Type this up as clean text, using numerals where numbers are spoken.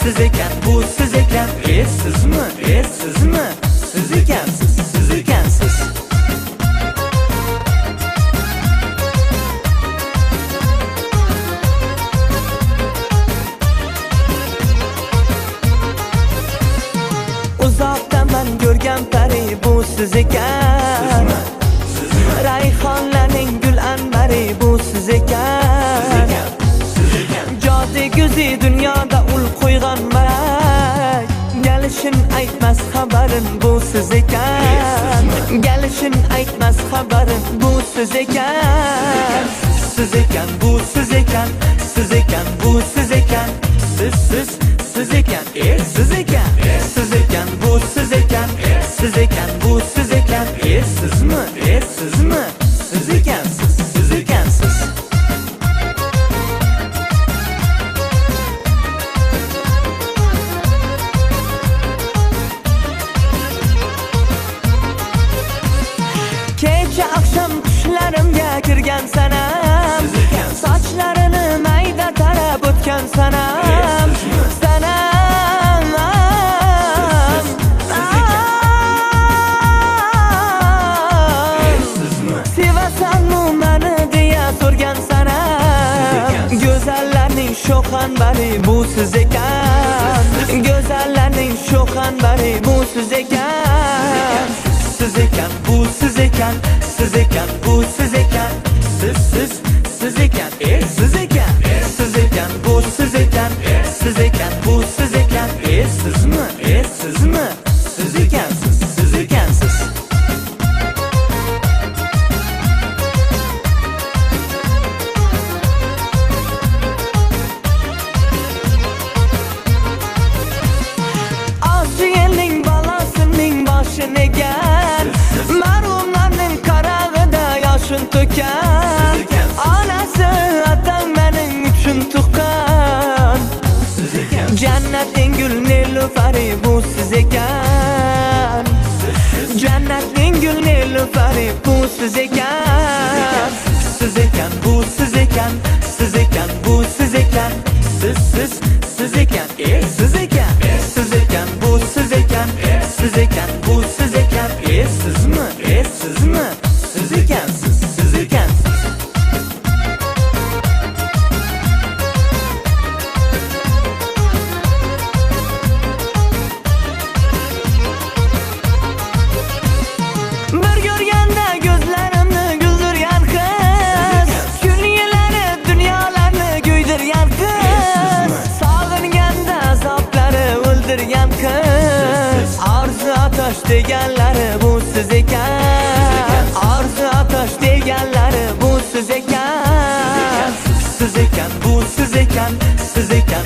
Siz ekan, bu siz ekan. Sizmi? Sizmi? Siz ekansiz, siz ekansiz. Uzoqdan man ko'rgan pari bu siz ekan. Rayhonlarning gul anbari bu siz ekan. Jodi go'zi dunyoda ul qo'ygan malak. Gelishin aytmas xabarin bu siz ekan. Gelishin aytmas xabarin bu siz ekan. Siz ekan, bu siz ekan. Siz ekan, bu siz ekan. Siz, siz, siz ekan. Siz ekan. Siz ekan, bu siz ekan. Siz ekan, bu siz ekan. Sizmi? Sizmi? Siz ekansiz, siz ekansiz. Kecha akşam tushlarimga kirgan sanam, sochlarini mayda tarab o'tgan sanam, sanam. Sevasanmi meni deya so'rgan sanam. Go'zallarning sho'x anbari bu siz ekan. Go'zallarning sho'x anbari bu siz ekan. Siz ekan, bu siz ekan. Siz ekan, bu siz ekan. Siz, siz, siz ekan. Siz ekan. Siz ekan, bu siz ekan. Siz ekan, bu siz ekan. Sizmi? Sizmi? Siz ekansiz, siz ekansiz. Oshining balasining boshini egan, marhumlarning qarag'ida yoshin to'kan. Onasi otam mening uchun tuqqan. Jannatning gul nilufari bu siz ekan. Jannatning gul nilufari bu siz ekan. Siz ekan, bu siz ekan. Siz ekan, bu siz ekan. Siz, siz, siz ekan. Siz ekan. Siz ekan, bu siz ekan. Siz ekan, bu siz ekan. Sizmi? Sizmi? Siz ekansiz, siz ekansiz. Bir ko'rganda ko'zlarimni güldürgan qiz, kunyalari dunyolarni kuydirgan qiz, sog'inganda azoblari o'ldirgan qiz. Orzu otash deganlari bu siz ekan. Orzu otash deganlari bu siz ekan. Siz ekan, bu siz ekan. Siz ekan,